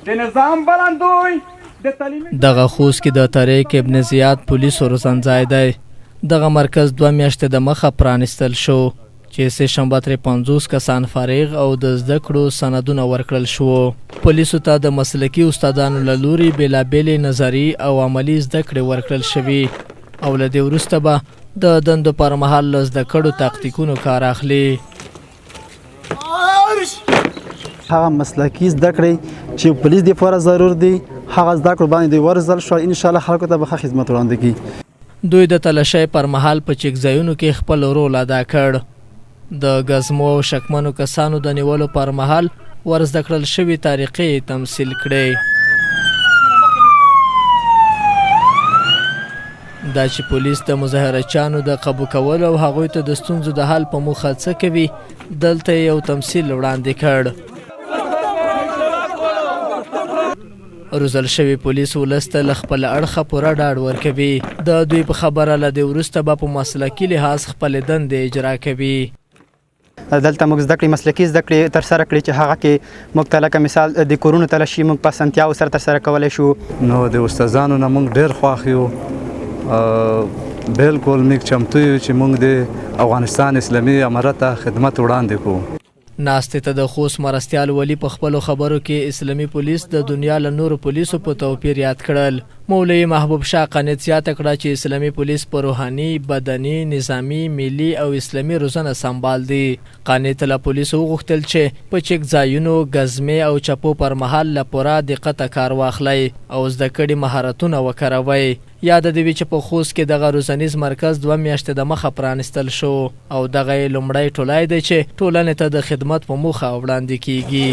د نظام بلندوی د تعلیمي دغه خوست کې د طریق ابن زیاد پولیسو روزنځای دی. دغه مرکز 2 میاشتې د مخه پرانیستل شو چې سه شنبه ترې 50 کسان فارغ او د زده کړو سندونه ورکړل شوو. پولیسو ته د مسلکي استادانو له لوري بېلابېلې نظري او عملي زده کړې ورکړل شوي او له دې وروسته به د دندو پر مهال له زده کړو تاکتیکونو کار اخلي. هغه مسلکي زده کړې چې پولیس د لپاره ضرور دي، هغه زده کړو باندې دوی ورزل شول، ان شاء الله خلکو ته به ښه خدمت وړاندې کړي. دوی د تلاشۍ پر مهال په چک ځایونو کې خپل رول ادا کړ. د ګزمو او شکمنو کسانو د نیولو پر مهال ورزده کړل شوې طریقې یې تمثیل کړې. دا چې پولیس د مظاهره چیانو د قابو کولو او هغوی ته د ستونزو د حل په موخه څه کوي، دلته یې یو تمثیل وړاندې کړ. روزل شوي پولیس ولس ته له خپل اړخه پوره ډاډ ورکوي. د دوی په خبره له دې وروسته به په مسلکي لحاظ خپلې دندې اجرا کوي. دلته موږ زده کړې، مسلکي زده کړې ترسره کړې چې هغه کې موږ ته لکه مثال د کورونو تلاشي موږ په اسانتیاوو سره ترسره کولی شو. نو د استادانو نه موږ ډېر خوښ یو، بالکل موږ چمتو یو چې موږ د افغانستان اسلامي امارت ته خدمت وړاندې کړو. ناستې ته د خوست مرستیال ولي په خپلو خبرو کې اسلامي پولیس د دنیا له نورو پولیسو په توپیر یاد کړل. مولوي محبوب شاه قانت زیاته کړه چې اسلامي پولیس په روحاني، بدني، نظامي، ملي او اسلامي روزنه سمبال دي. قانت له پولیسو وغوښتل چې په چک ځایونو، ګزمې او چپو پر مهال له پوره دقته کار واخلئ او زده کړي مهارتونه وکاروئ. یاده دې وي چې په خوست کې دغه روزنیز مرکز 2 میاشتې د مخه پرانیستل شو او دغه یې لومړی ټولی دی چې ټولنې ته د خدمت په موخه وړاندې کیږي.